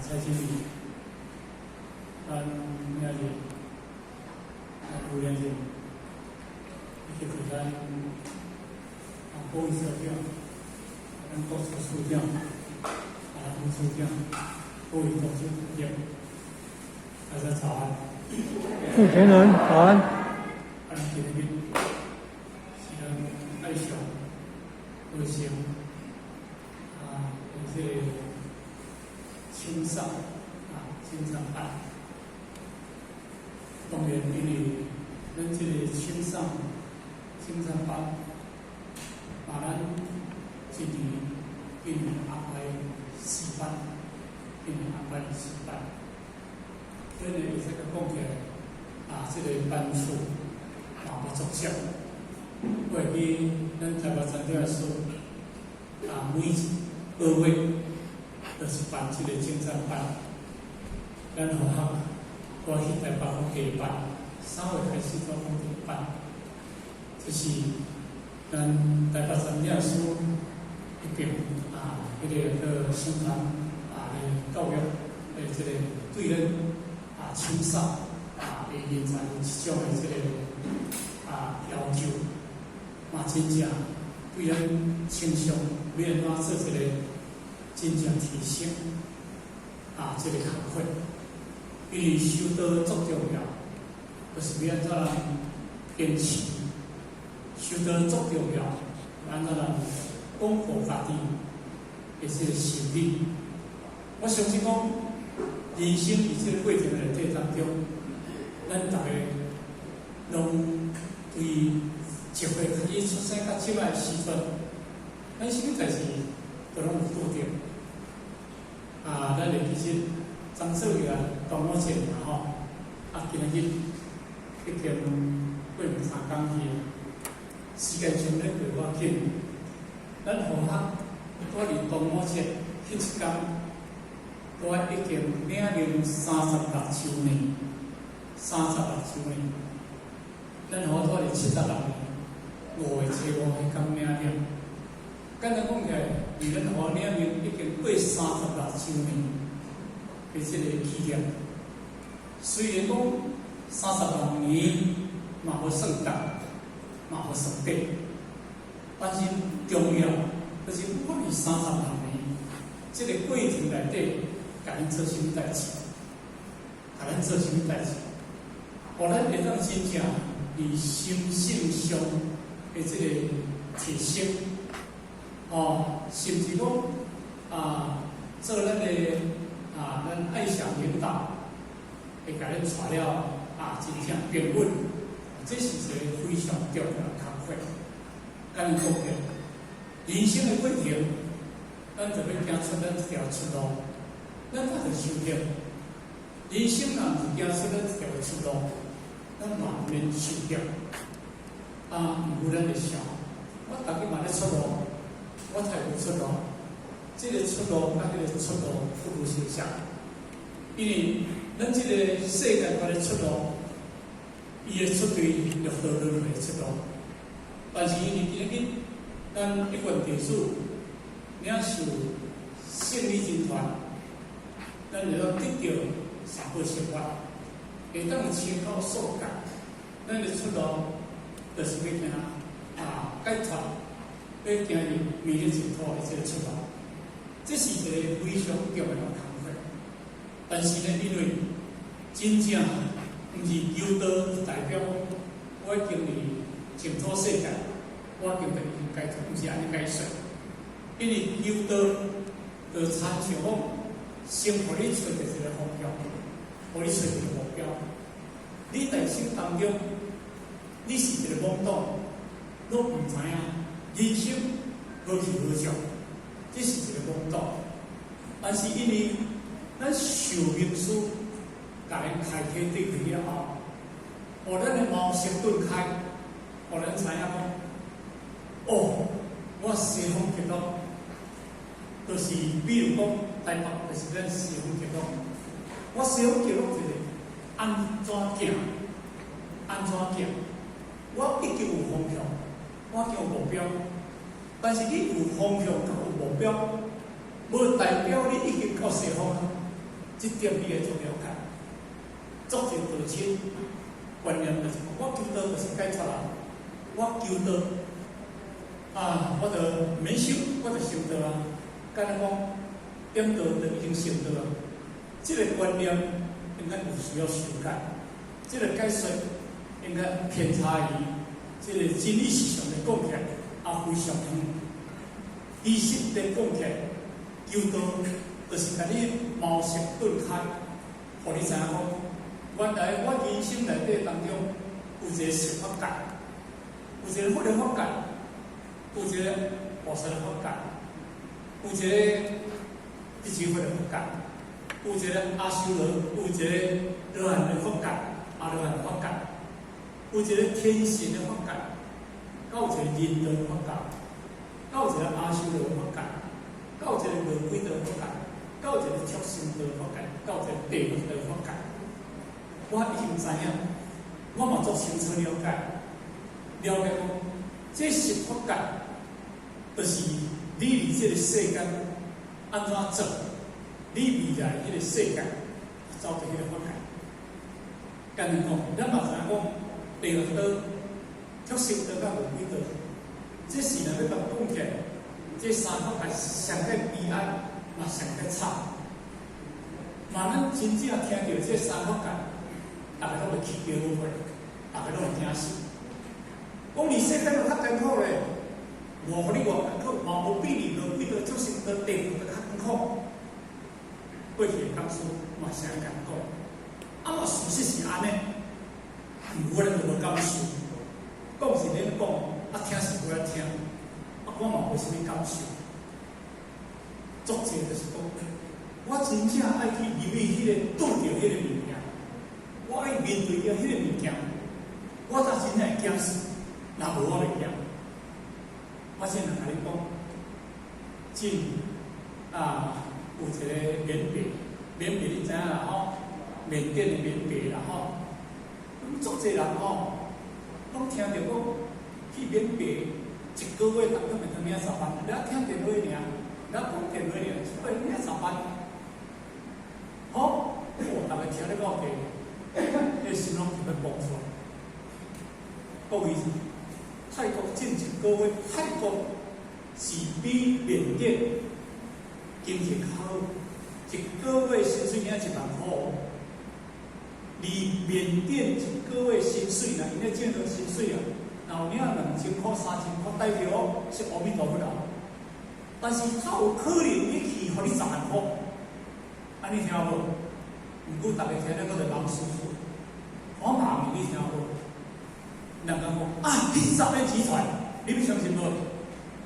蔡經理，咱明日吳連生，以及咱保育社長，咱國處處長，副處長，各位同事朋友，大家早安。主持人早安。咱今日是咱愛上衛生這個清掃清掃班。當然，因為咱這個清掃班，把咱一年一年安排四班，一年安排四班。所以呢，會使講起來，這個班數嘛無足少。我會記咱台北山頂說，每個月都是辦這個清掃班。咱學校我去台北講加班，3月開始做講加班，這是咱台北山頂書一邊彼個叫宣傳教育的這個對咱清掃的人才有這種的這個要求，嘛真正對咱親像欲按怎做這個真正提升這個工課，因為修道足重要，就是欲按怎人堅持；修道足重要，按怎人鞏固家己的這個心理。我相信講，人生佇這個過程內底當中，咱逐个攏對一歲開始出生到這擺時陣，咱啥物代誌都攏有拄著。咱會記得張做起來端午節嘛吼，今仔日已經過兩三工去，時間真咧過偌緊。咱學校拄佇端午節彼一工，拄已經領命36週年，36週年。咱學校拄佇76年5月初5彼工領命。簡單講起來，佇咱學校領命已經過36週年的這個紀念。雖然講三十六年嘛無算重，嘛無算短，但是重要就是我佇三十六年這個過程內底，共咱做啥物代誌？共咱做啥物代誌？予咱會當真正佇心性上的這個提升，甚至講做咱的咱愛上領導會共咱帶了真正平穩，這是一個非常重要的工課。簡單講起來，人生的過程，咱就欲行出咱一條出路，咱才會修行。人生若毋是行出咱一條出路，咱嘛毋免修行。毋過咱會想，我逐日嘛咧出路，我才有出路。這個出路佮彼個出路不無相像，因為咱這個世界觀的出路，伊會出對六道輪迴出路。但是因為今日咱一貫弟子領受聖理真傳，咱會當得到三寶乘法，會當清口數界，咱的出路就是欲行解脫，欲行入彌勒淨土的這個出路。這是一個非常重要的工課。但是呢，因為真正毋是求道代表我已經佇淨土世界，我已經就已經解脫，毋是按呢解說。因為求道就親像講，先予你揣著一個方向，予你揣一個目標。你內心當中，你是一個懵懂，攏毋知影人生何去何從，這是一個懵懂。但是因為咱受明師共咱開啟對開了後，予咱的茅塞頓開，予咱知影講，哦，我西方極樂，就是比如講台北，就是咱西方極樂。我西方極樂就是按怎行，按怎行，我已經有方向，我已經有目標。但是你有方向佮有目標，無代表你已經到西方。這點你會做了解。足濟道親觀念就是講，我求道就是解脫啦，我求道啊，我就免修，我就修道啊。敢若講點道就已經成道啊。這個觀念應該有需要修改，這個解說應該偏差於這個真理思想的講起來，也非常遠。其實的講起來，求道就是共你茅塞頓開，予你知影講，原來我人生內底當中有一個十法界，有一個佛的法界，有一個菩薩的法界，有一個地球佛的法界，有一個阿修羅，有一個羅漢的法界，阿羅漢的法界，有一個天神的法界，閣有一個人道的法界，閣有一個阿修羅的法界，閣有一個餓鬼道的法界，閣有一個畜生道的法界，閣有一個地獄的法界。我已經知影，我嘛足清楚了解，了解講，這十法界，就是你佇這個世間按怎做，你未來彼個世界走佇彼個法界。簡單講，咱嘛知影講，地獄道、畜生道佮餓鬼道，這是若欲共講起來，這三法界上蓋悲哀，嘛上蓋慘。嘛，咱真正聽著這三法界，逐家攏會起雞皮，逐家攏會驚死。講佇世間都較艱苦咧，無予你偌艱苦，嘛無比你餓鬼道、畜生道、地獄道較艱苦。過去的講師嘛是按呢講，啊嘛事實是按呢，毋過咱就無感受。講是恁講，啊聽是無愛聽，啊我嘛無啥物感受。足濟就是講，我真正愛去入去彼個拄著彼個物件，我愛面對著彼個物件，我才真正會驚死。若無我袂驚。我先來共你講，真啊有一個緬白，緬白你知影啦吼？緬甸的緬白啦吼，咁足濟人吼，攏聽著講去緬白一個月當中會當領十萬，你聽電話爾，你講電話爾，一個月領十萬，吼，哦，逐家聽咧夠濟，彼心攏想欲爆出來。各位，泰國進一個月，泰國是比緬甸經濟較好，一個月薪水領1萬箍。而緬甸一個月薪水啦，𪜶咧正常薪水啊，若有領2000箍、3000箍，代表是阿彌陀佛啦。但是較有可能你去予你10萬箍，按呢聽無？毋過逐家聽咧閣就人舒服，我罵你聽無？人家講啊，你詐騙集團，你欲相信無？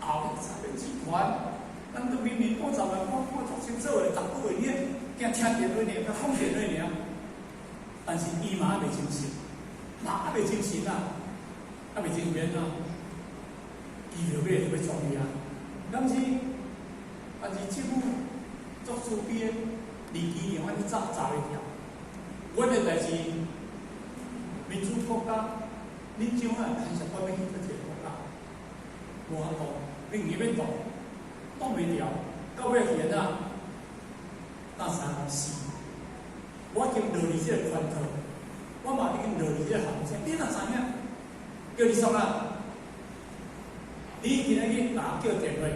啊，詐騙集團，咱都明明講十萬箍，看足清楚的，十個月爾，驚聽電話爾，驚講電話爾。但是伊嘛猶未精神，嘛猶未精神啊，猶未精神啊，伊就欲就欲抓伊啊。但是政府足慈悲的，離機場按呢炸炸袂掉。阮的代誌，民主國家，恁將來牽涉我欲去佗一個國家，無法度，你硬欲擋，擋袂牢，到尾是按怎？搭三死。我已經落佇這個圈套，我嘛已經落佇這個陷阱。你若知影，叫你創啥？你今仔日打叫電話，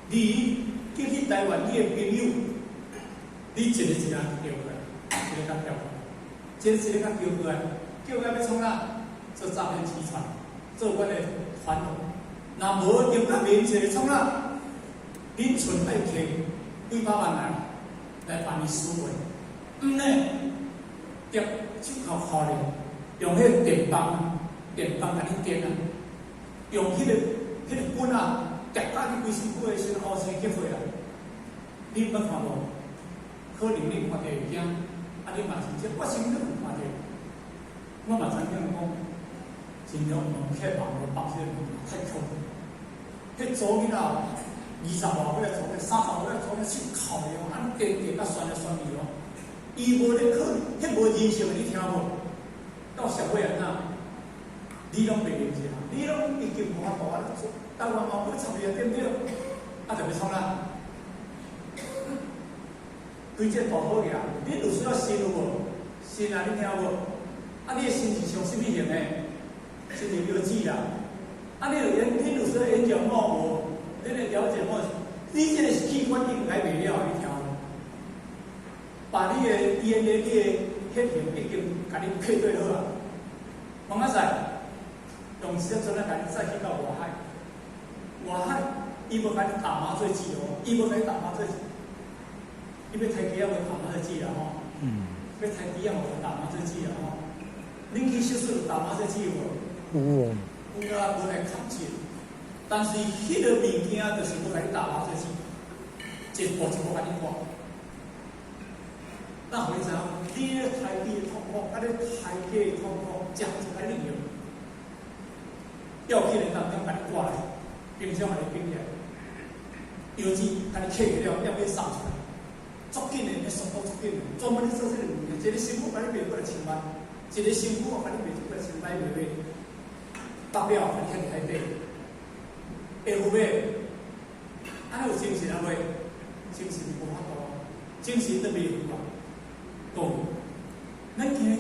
你叫去台灣你的朋友，你一個一個叫過來，一個共叫過來，一個一個共叫過來，叫過來欲創啥？做詐騙集團，做阮的團伙。若無用較免錢創啥？恁賰愛摕幾百萬來來辦伊私會，毋呢？掂手銬銬咧，用彼個電棒，電棒共你電啊，用彼個棍啊，夾甲你規身軀的身烏青結血啊！你捌看無？可能你看著會驚，啊！你嘛真正，我啥物攏有看著。我嘛知影講，真正毋去網路放這個物件太恐怖。彼查某囡仔20外歲的查某，30外歲的查某，手銬咧哦，按呢電電甲旋來旋去哦。伊無咧考慮，彼無人性的，你聽無？到社會按怎？你攏袂認識，你攏已經無法度啊！台灣嘛欲插伊啊，對毋對？啊，就欲創啥？对這大好額，恁有需要信有無？信啊，你聽無？啊，你的心是像啥物型的？心是腰子啦。啊，你有眼，恁有需要眼角膜無？恁的了解無？你這個器官已經改袂了，你聽無？把你的 DNA、你的血型已經共你配對好啊。王阿仔，用時陣來共你載去到外海，外海伊無共你打麻醉劑哦，伊無共你打麻醉劑，伊欲刣雞仔無打麻醉劑啦吼。欲刣雞仔無打麻醉劑啦吼。恁去手術有打麻醉劑無？有。有啊，無來控制。但是彼個物件就是無共你打麻醉劑，一步一步共你看。那予你知影，你咧刣雞的痛苦，佮咧刣雞的痛苦，食一擺你用。要緊的當中共你掛來，冰箱共你冰起來，藥劑共你切了，要欲送出來，足緊的，速度足緊的，專門咧做這個物件，一個身軀共你賣過來千萬，一個身軀共你賣過來千萬賣賣，代表共你遐爾底，會有袂？按呢有精神啊袂？精神無法度，精神都袂有啊。講，咱今日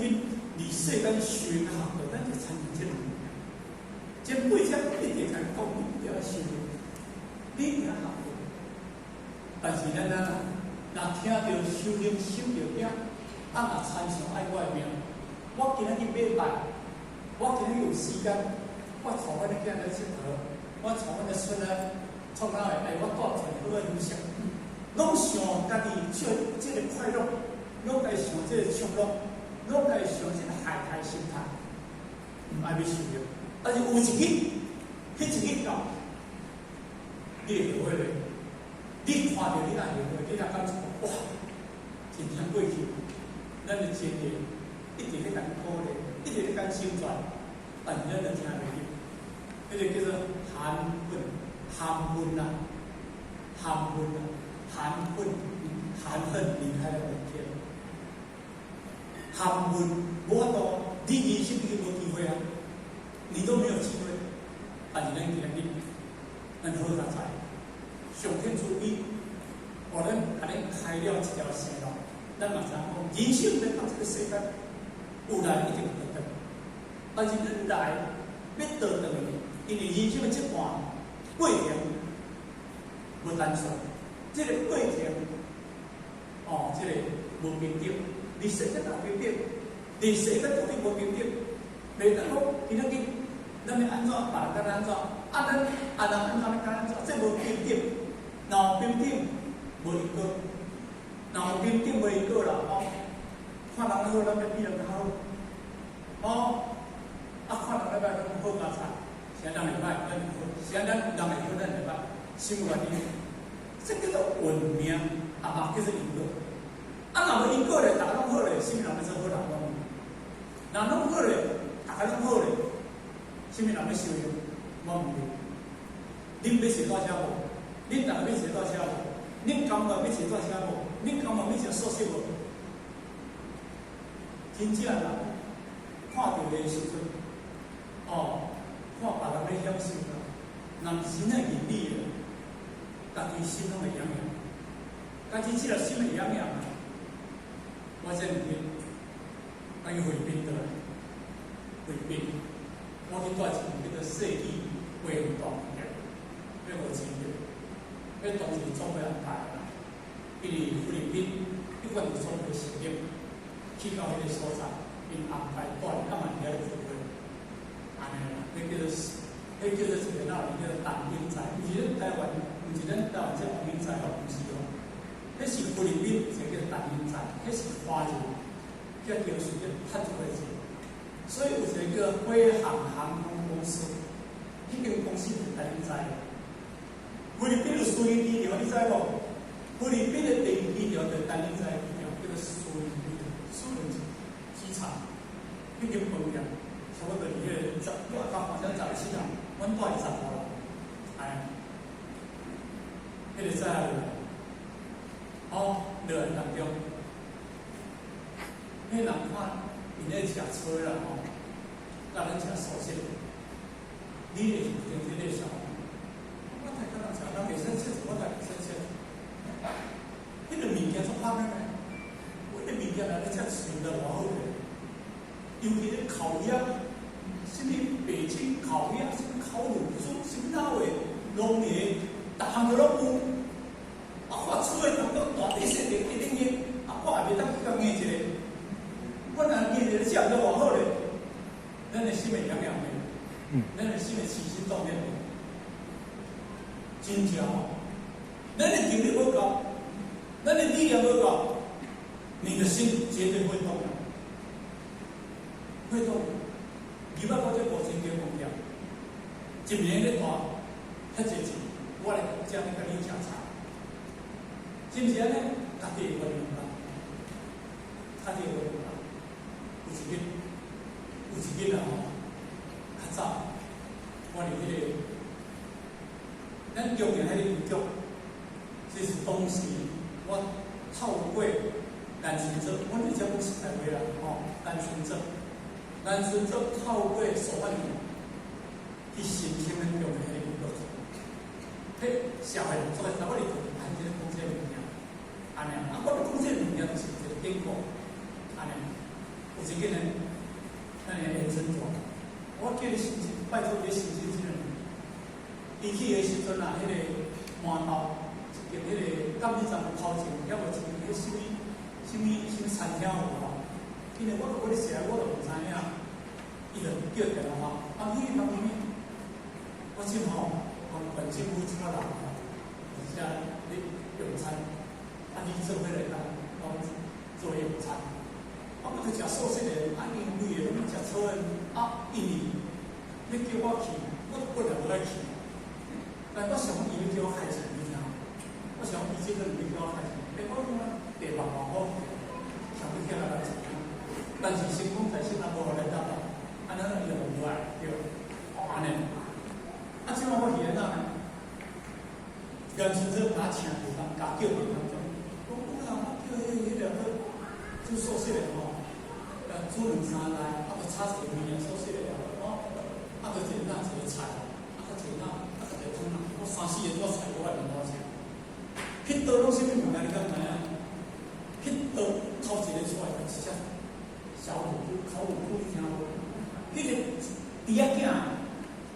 佇世間修學的，咱就參與這個物件。前輩才一直共講，你一定要修，你一定要學。但是咱啊，若聽著修行修著囝，啊若參像愛我的命，我今仔日欲拜，我今日有時間，我帶阮的囝來𨑨迌，我帶阮的孫仔創哪會？哎，我帶出來好好休息，攏想家己這個快樂。攏該想這個暢樂，攏該想這個海苔心態，毋愛欲修行。但是有一日，彼一日到，你會後悔咧。你看著你若後悔，你若感覺哇，真正過去，咱的經驗一直咧共你鼓勵，一直咧共你宣傳，但是咱就聽袂入。彼個叫做含恨、含恨啊，含恨啊，含恨、含恨離開了本天。含恨無法度，你人生已經無機會啊，你都沒有機會。但是咱今日，咱好佳哉，上天慈悲，予咱共咱開了一條生路。咱嘛知影講，人生來到這個世間，有來一定會轉，但是咱來欲倒轉去，因為人生的這段過程無單純，這個過程，哦，這個無平等。佇世間無平等，佇世間絕對無平等。袂當講今仔日咱欲按怎，別人共咱按怎，啊咱啊人按怎欲共按怎，這無平等。若有平等，無因果；若有平等，無因果啦。哦，看人好，咱欲比人較好。哦，啊看人咧歹，咱好佳哉。啥人會歹，咱會好；啥人人會好，咱會歹。心無願意，這叫做運命，啊嘛叫做因果。啊，若無因果咧，逐家攏好咧，啥物人欲做好人？我問。若攏好咧，逐家攏好咧，啥物人欲修行？我問你，恁欲坐大車無？恁逐家欲坐大車無？恁甘願欲坐大車無？恁甘願欲食素食無？真正啦，看著的時陣，哦，看別人咧享受啦，若毋是真正認你的，家己心攏會癢癢，家己這個心會癢癢。我這兩日，我去菲律賓倒來，菲律賓，我去蹛一間叫做世紀花園大飯店，彼5000日，彼當時總會安排啦，因為菲律賓彼款有總會成立，去到彼個所在，𪜶安排蹛佇啊嘛佇遐咧開會，按呢啦，彼叫做一個哪裡叫做陳永在，毋是咱台灣，毋是咱台灣這王永在哦，毋是哦。彼是菲律賓一個叫陳永在，彼是華人，叫公司咧趁出來錢，所以有一個叫飛航航空公司，彼間公司是陳永在的。菲律賓有私人機場，你知無？菲律賓的第一機場就是陳永在的機場，叫做私人機場、私人機場，彼間飯店差不多佇彼個十，我剛好像17人，阮蹛佇15樓，哎，彼個在。哦，落來當中，彼人看𪜶咧食炊啦吼，佮咱食素食，你會天天咧想，我睇佮人食，人會使切，我睇會使切。彼個物件足歹，慘的呢？阮的物件來咧遮揣得偌好咧，尤其咧烤鴨，啥物北京烤鴨，啥物烤乳豬，啥物哪話，攏會，逐項都攏有。啊，發厝的當中大地細地一定用，啊，我也袂當去共硬一個。我若硬一個，食毋著偌好咧。咱的心會癢癢的，咱的心會起心動念的，真正哦。咱的定力無夠，咱的力量無夠，你的心絕對會動搖，會動搖。入來我這5000間物件，一暝咧大遐濟錢，我來遮咧共你食菜，是毋是按呢？家己會明白，家己會明白。有一日，有一日啊吼，較早我佇彼個咱中營彼個郵局，這是當時我透過顏順祖，阮佇遮講實在話啦，吼，顏順祖，顏順祖透過蘇發明去申請咱中營彼個郵局，彼社會做個我佇談這個講這個物件，按呢，啊，我咧講這個物件就是一個典故，按呢，有一個呢，咱的顏順祖，我叫你申請，拜託你申請這個物件。伊去的時陣啊，彼個饅頭，一間彼個監理站頭前，抑無一間彼啥物啥物啥物餐廳有無？因為我都無咧食，我都毋知影。伊就叫電話，啊，去當去，我正好，縣政府這個人吼，而且咧用餐，啊，你做伙來當講做用餐，啊，我就食素食的，啊，因為規個攏食素的，啊，因為你叫我去，我本來無愛去。但我想伊欲叫我開錢，你知影？我想伊這個欲叫我開錢，欸，我講地方偌好，想欲起來來食。但是成功在先，也無予咱答到，按呢伊就無愛對，哦按呢。啊，這擺我去按怎呢？顏順祖把請地方，共叫地方講，講有啦，我叫彼個去煮素食的吼，煮兩三來，啊，就炒一個物件素食的吼，啊，就一個一個菜，啊，閣一個啊，閣一個湯啊，我三四個桌菜我也袂好食。彼桌攏啥物物件你敢知影？彼桌頭一個出來就是只小乳豬，烤乳豬你聽無？彼個豬仔囝，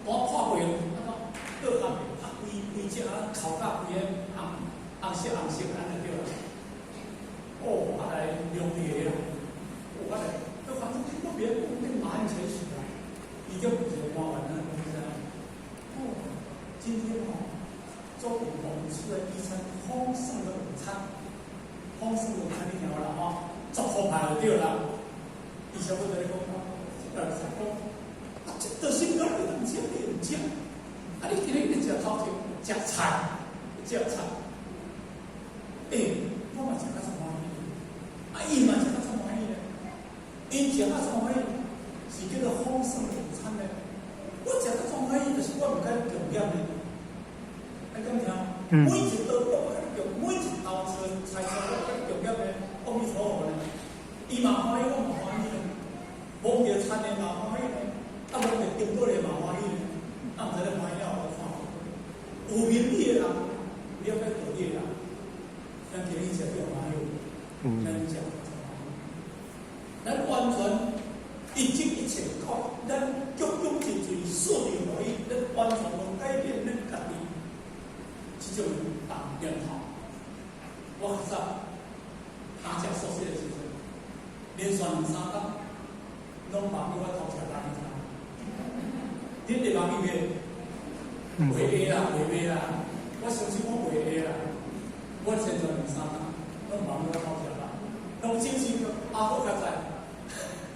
我看過，啊，倒下面啊，規規隻啊，烤甲規個紅紅色紅色按呢對啦。哦，啊來兩個啦，哦，啊來，倒反正這個別變馬漢全席啦，伊就一個官員啊，講啥？哦，今天哦，中午我們吃了一餐豐盛的午餐，豐盛的午餐你聽有啦吼，足好派就對啦。伊差不多咧講，講，啊，這道什麼你毋食，你毋食，啊，你今日咧食頭前食菜，食菜，欸，我嘛食較足歡喜，啊，伊嘛食較足歡喜咧，𪜶食較足歡喜，是叫做豐盛的午餐咧。我食較足歡喜，就是我毋敢強檢咧。你敢聽？每一道我敢強，每一道菜菜菜我敢強檢咧。阿彌陀佛咧，伊嘛歡喜，我嘛歡喜咧。無著田的嘛歡喜咧，啊無著中國的嘛歡喜咧，啊毋知咧歡喜了有看無？有明理的人，了解道理的人，咱今日食著歡喜，咱食就歡喜。咱完全一切一切靠咱種種真濟說理可以，咱完全無改變咱家己這種動念頭。我較早剛食素食的時陣，連續兩三工，攏夢見我偷食咖喱餐。恁會夢見袂？袂會啦，袂會啦。我相信我袂會啦。我連續兩三工，攏夢見我偷食啦。攏真是阿好較在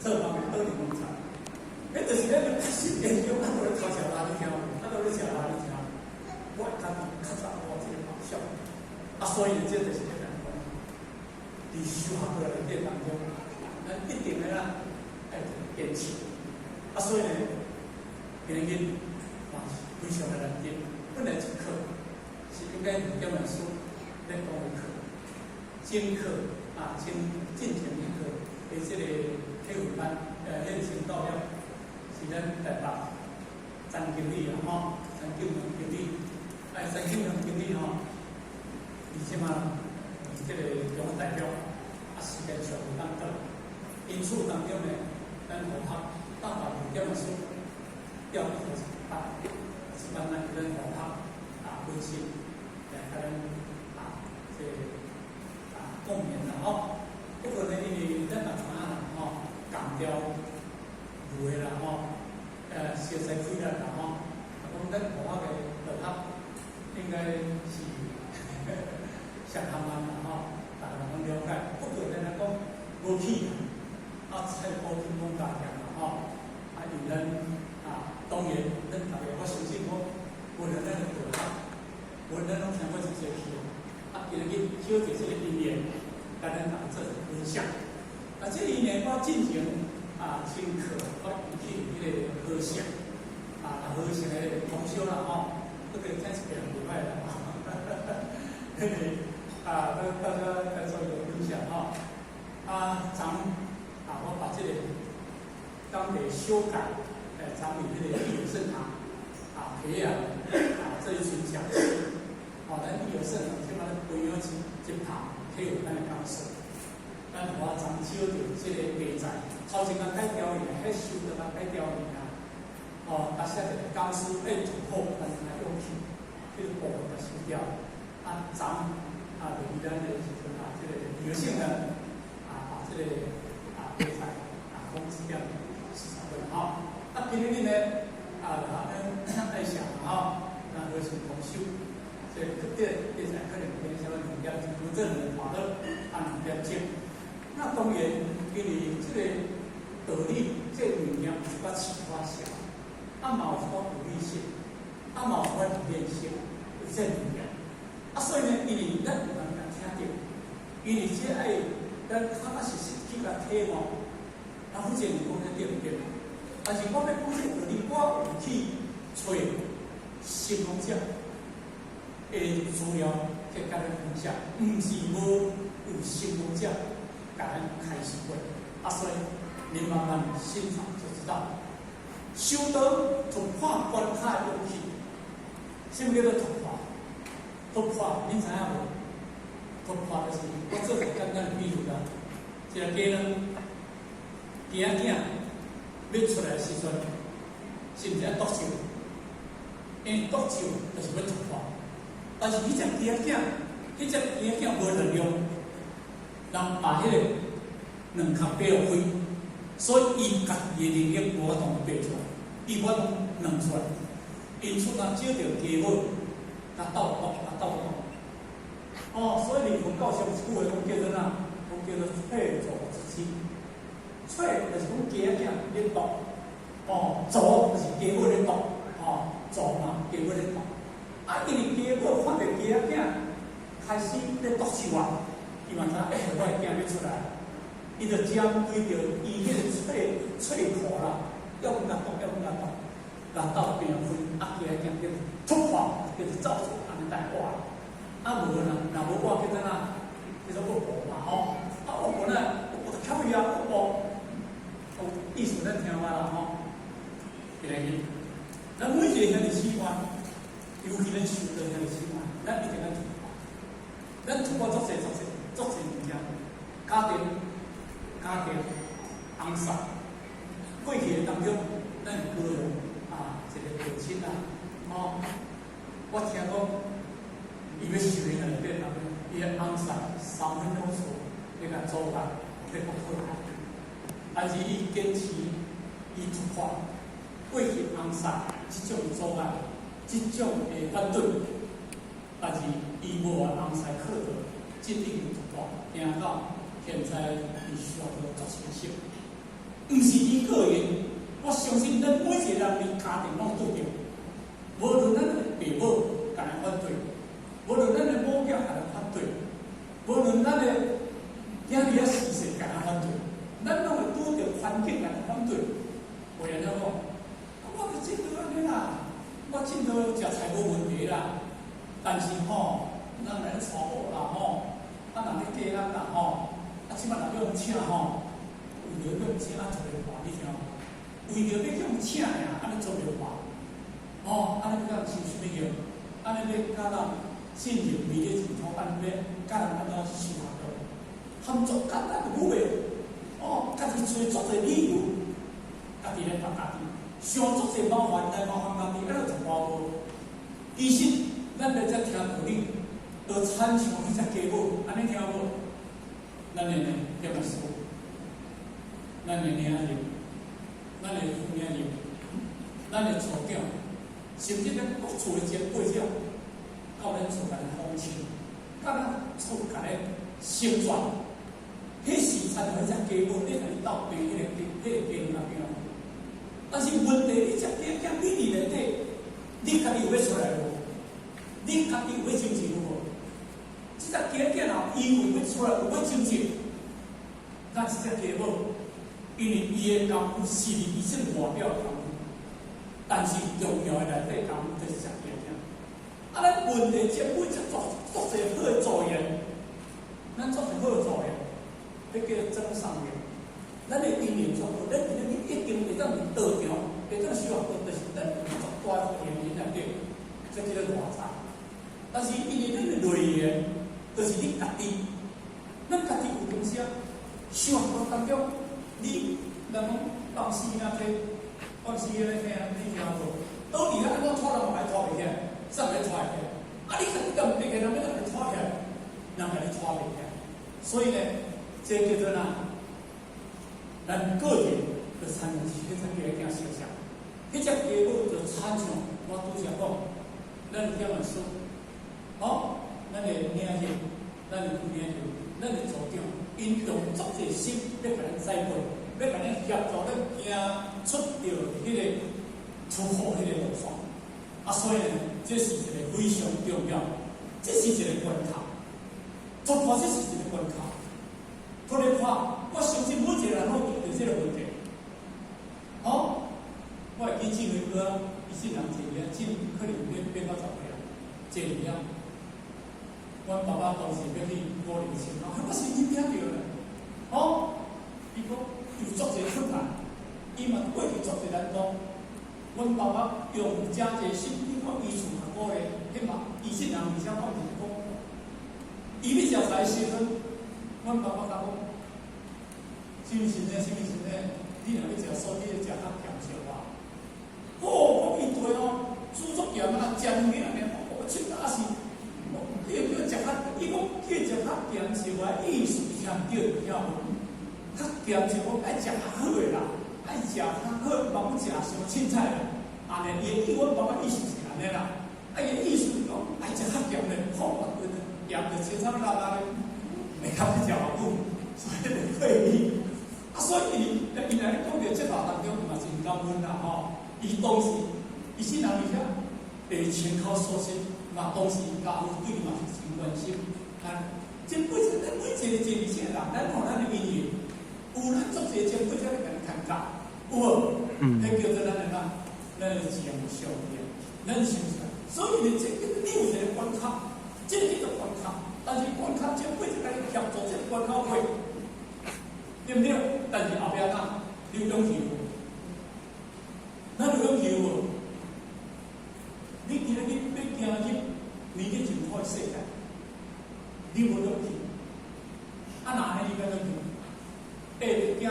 做夢倒佇飯菜。彼就是咱的心研究，啊，都咧偷食咖喱聽，啊，都咧食咖喱聽。我家己較早我這個夢想，啊，所以這就是咱講，佇修學過來的當中，咱一定的啦，愛堅持。啊，所以呢，今日嘛是非常的難得。本來一課是應該兩點老師咧講的課，前課啊，前進前一課的這個體會班，迄個先到了，是咱台北陳經理啊，吼，陳景榮經理，哎，陳景榮經理吼，伊這馬是這個中央代表。厝當中呢，咱和合802點的數，調變成八，這擺咱咱和合啊分析來共咱啊這個啊共勉啦吼。不過呢，因為咱嘛知影啦吼，共調有的啦吼，熟似氣力啦吼，啊講咱和合的道學應該是上含慢啦吼，大家攏了解。不過咱來講無起啊，菜埔天公加減啦吼，啊，因為咱啊，當然咱大家我相信講，無論咱的道學，無論咱攏聽過這些戲，啊，今日小借這個因緣，共咱大家做一個分享。啊，這一年我進前啊，請課我去彼個和尚，啊，和尚的同修啦吼，這個真是非常厲害啦，嘿嘿，啊，大家來做一個分享吼。啊，昨啊，我把這個當地修改，整理彼個義有聖堂啊，培養啊這一群講師，哦，咱義有聖堂這擺咧培養一堂體會咱的講師。咱我昨招著這個題材，頭前仔改調去，彼收著仔改調去啊。哦，啊寫一個講師欲突破關卡勇氣，這個部分就收掉。啊，昨啊，就是咱的時陣啊，這個劉姓呢，啊，把這個啊題材啊講1點40分吼。啊，今日呢，啊，咱愛想吼，那和尚同修，這個這題材可能變成2點，真正的快樂啊2點鐘。那當然，因為這個道理，這個物件有一寡啟發性，啊嘛有一寡鼓勵性，啊嘛有一寡理念性，有這物件。啊，所以呢，因為咱有人聽著，因為這愛咱確確實實去共體悟，啊，否則你講這對毋對？但是我欲講這個道理，我有去揣成功者的資料去共咱分享，毋是無有成功者共咱開示過。啊，所以你慢慢欣賞就知道，修道突破關卡的勇氣，什麼叫做突破？突破，恁知影無？突破就是我做一個簡單的比喻啦，一個雞卵，雞仔囝欲出來的時陣，是毋是愛啄手？因為啄手就是欲突破，但是彼隻雞仔囝，彼隻雞仔囝無力量，人把彼個卵殼掰予開，所以伊家己的能力無法度掰出來，伊無法度卵出來，因此啊，招著雞母共鬥啄，共鬥啄。哦，所以靈魂教授一句話講叫做哪？講叫做脆啄之心。脆就是講雞仔囝咧啄，哦，啄就是雞母咧啄，哦，啄嘛，雞母咧啄。啊，因為雞母看著雞仔囝開始咧啄手啊，伊嘛知影，欸，我的囝欲出來，伊就針對著伊彼個脆脆殼啦，要共啄，要共啄，共鬥變開，啊，雞仔囝叫做突破，叫做走出按呢大活。啊無啦，若無活叫做哪？叫做惡婆嘛吼。啊惡婆呢，惡婆就巧伊啊，惡婆。哦，意思咱聽捌啦吼。今日，咱每一個兄弟姊妹，尤其咱修道兄弟姊妹，咱一定愛突破。咱突破足濟足濟足濟物件，家庭、家庭、翁婿，過去的當中，咱有高雄啊，一個父親啊，吼，我聽講。伊欲受刑內底，伊的翁婿3分鐘厝，欲共阻礙，欲駁倒來。但是伊堅持，伊突破過去翁婿這種阻礙，這種的反對，但是伊無予翁婿靠著，這已經突破，行到現在伊需要做清晰。毋是伊個人，我相信咱每一個人佇家庭攏拄著，無論咱的爸母共咱反對。無論咱的某囝共咱反對，無論咱的囝兒仔時勢共咱反對，咱攏會拄著環境共咱反對。有人講，我就進度按呢啦，我進度食菜無問題啦。但是吼，人來咧娶某啦吼，啊人咧嫁咱啦吼，啊這擺若欲予請吼，為著欲予請啊特別話，你聽無？為著欲予請爾，按呢做袂話，哦，按呢欲共人收啥物叫？按呢欲共人進入迷咧淨土，按呢欲共人按怎修學道？含足簡單就無袂，哦，家己揣揣足濟理由，家己來罰家己，想足濟麻煩來麻煩家己，啊，就一半無。其實，咱來遮聽道理，就親像彼隻雞母，按呢聽無？咱的點來說？咱的領袖，咱的副領袖，咱的組長，甚至咱各厝的前輩者，到咱厝共咱奉勸，佮咱厝共咱成全，彼是親像彼隻雞母咧共你鬥爬彼個雞仔邊。但是問題，你隻雞仔你佇內底，你家己有欲出來無？你家己有欲精進無？這隻雞仔若伊有欲出來，有欲精進，那這隻雞母，因為伊的功夫是佇伊這個外表的功夫，但是重要的內底功夫就是隻雞仔。啊，咱問題前輩才做足濟好的助緣，咱足濟好的助緣，彼叫做增上緣。咱的因緣足好，咱今日一定會當佇道場，會當修學道，就是咱有足大的緣緣內底，這叫做外在。但是因為咱的內緣，就是你家己，咱家己有當時啊，修學道當中，你人講放死仔聽，放死仔聽，你聽無？倒佇遐按怎拖人嘛愛拖袂起來，啥物拖會起來？啊，你家己敢袂起來，人欲共你拖起來，人共你拖袂起來。所以呢，這叫做哪？咱個人就親像是彼隻雞仔相像，彼隻雞母就親像我拄才講，咱點來說，哦，咱的領袖，咱的副領袖，咱的組長，𪜶用足濟心欲共咱栽培，欲共咱協助咱行出著彼個突破彼個路線。啊，所以呢，這是一個非常重要，這是一個關卡，突破這是一個關卡。突破，我相信每一個人攏遇著這個問題。哦，我會記志輝哥，伊這人坐遐，進可能變變到10歲啊，坐佇遐。阮爸爸當時欲去五苓村，我神經病著咧。哦，伊講有足濟困難，伊嘛過去足濟難度。阮爸爸用誠濟心，你看伊厝較鼓勵，彼嘛伊這人而且講就是講，伊欲食飯時陣，阮爸爸共講，啥物時陣？啥物時陣？你若欲食素，你欲食較鹹少啊。哦，講伊對哦，煮足鹹啊，食物件爾，我凊彩是，你叫食較，伊講叫食較鹹少啊，意思聽毋對，曉無？較鹹少，講愛食較好的啦，愛食較好，莫講食傷凊彩啦。按呢，伊伊阮爸爸意思是按呢啦，啊，伊意思是講愛食較鹹的，好啊，對對，鹹就青草辣辣的，會較去食偌久，所以就過去。啊，所以伊伊若咧講著這話當中，嘛真感恩啦吼。伊當時，伊是人而且地前口所生，嘛當時家父對伊嘛是真關心。啊，這每一咱每一個這二個人，咱有咱的因緣，有咱足濟前輩才來共咱牽教，有無？彼叫做咱的哪？咱的增上緣，咱是毋是？所以呢，這個你有一個關卡，這個叫做關卡。但是關卡前輩就共你協助這個關卡過，對毋對？但是後壁哪？你有勇氣無？咱有勇氣無？你今日欲行入年紀真苦的世界，你無勇氣。啊，若按呢你欲按怎行？欸，行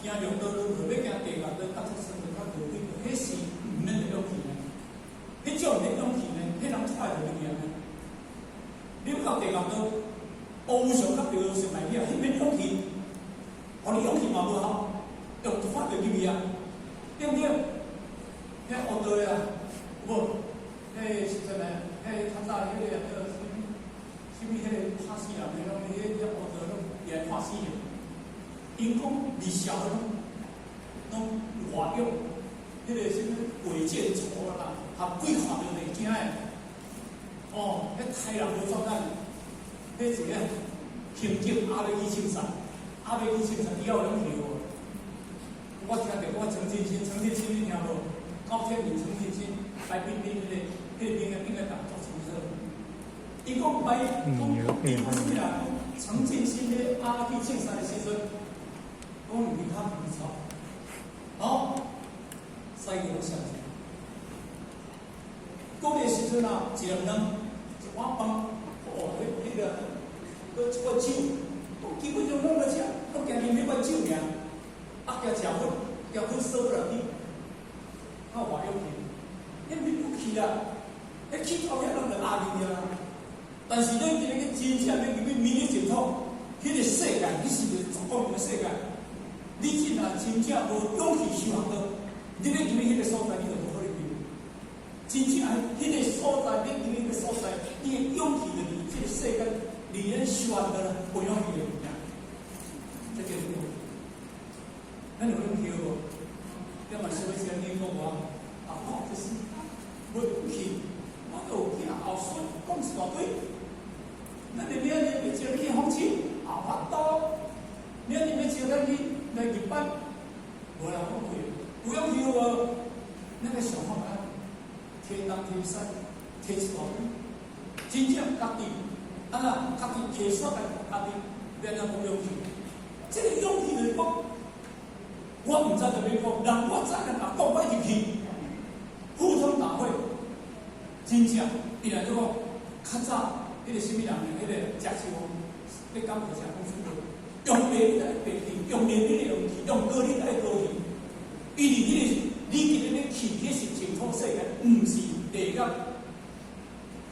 行六道輪迴，欲行地獄道，逐出生就較無幾個，彼是毋免勇氣呢？彼種毋免勇氣呢？彼人踹著你行呢？你欲到地獄道，烏上較著上來去啊，彼免勇氣，予你勇氣嘛無效，用踹著入去啊，對毋對？彼烏道的啊，有無？彼是啥物？彼較早彼個叫啥物？啥物？彼個拍死人的攏，彼個烏道攏伊來判死刑。𪜶講佇社會攏攏外用，彼個啥物鬼見愁啦，含鬼看著會驚的。哦，彼刣人無作難，彼一個刑警阿欲去槍殺，阿欲去槍殺，伊猶有勇氣無？我聽著我陳進興，陳進興你聽無？高天明、陳進興、白冰冰彼個，彼個兵仔應該當足清楚。伊講白，講伊講啥物啦？講陳進興咧阿去槍殺的時陣，講伊較唔錯。好，使用相信。講的時陣啊，一粒卵，一碗飯，哦，彼個，閣一罐酒，基本上攏無食，攏驚啉彼罐酒爾。啊，佛，食佛说落去，较有偌勇气？你毋是不去啦，迄去到遐攏就壓入去啦。但是咱今日真正欲入去彌勒淨土，彼個世界，彼是一個十光明的世界。你真若真正無勇氣修行道，你欲入去彼個所在，你就無可能入。真正喺彼個所在，你入去彼個所在，你的勇氣就佇這個世間，佇咱修行道啦，培養你的物件。這叫做，咱有勇氣無？你嘛想欲知你講我，啊，我就是無勇氣，我都有囝後孫講一大堆。咱的明年欲招你去訪親，也法度。明年欲招咱去來日本，無人講去，有勇氣無？那個想法啊，提東提西，提一大堆，真正家己，啊那家己提煞家己，欲按怎無勇氣？這個勇氣就是講，我毋知怎欲講，人我知人若講我入去，互通大會，真正伊來就講，較早彼個啥物人呢？彼個食樹咧講課食講出來，用白你愛白去，用面你會用去，用高你愛高去。伊佇彼個你今日欲去，彼是淨土世界，毋是地獄。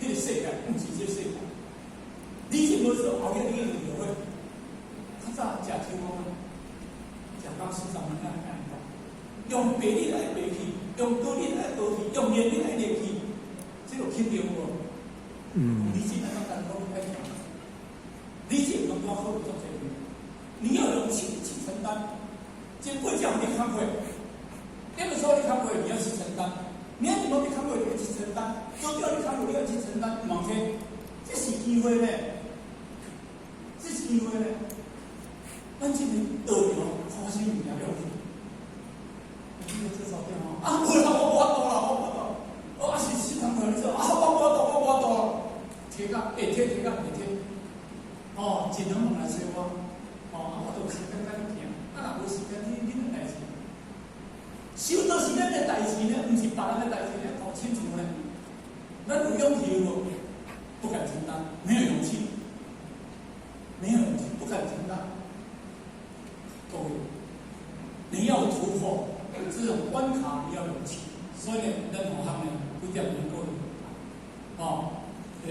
彼個世界毋是這個世界。你這無做後壁你會後悔。較早食秋風啊，食到40年來按呢講，用白你愛白去，用高你愛高去，用面你愛面去，這個肯定無？你這按怎艱苦愛聽？你這感覺好做這個，你要勇氣去承擔。這不叫你工課，什麼時候你工課你要去承擔？你按怎麼你工課你要去承擔？做掉你工課你要去承擔，毋通，這是機會呢，這是機會呢。咱這個道場發生物件了去，你個這早點吼，啊，無啦，我無法度啦，我無法度。我啊是新工課你做，啊，我無法度，我無法度。提甲會提提甲會提，哦，盡量來找我，哦，啊，我都有時間佮你行，啊，若無時間，你恁的代誌。修道是咱的代誌呢，毋是別人的代誌呢，搞清楚呢。咱有勇氣無？不敢承擔，沒有勇氣，沒有勇氣，不敢承擔。各位，你要突破這種關卡，你要勇氣。所以呢，咱同學呢，幾點能夠哦，欸，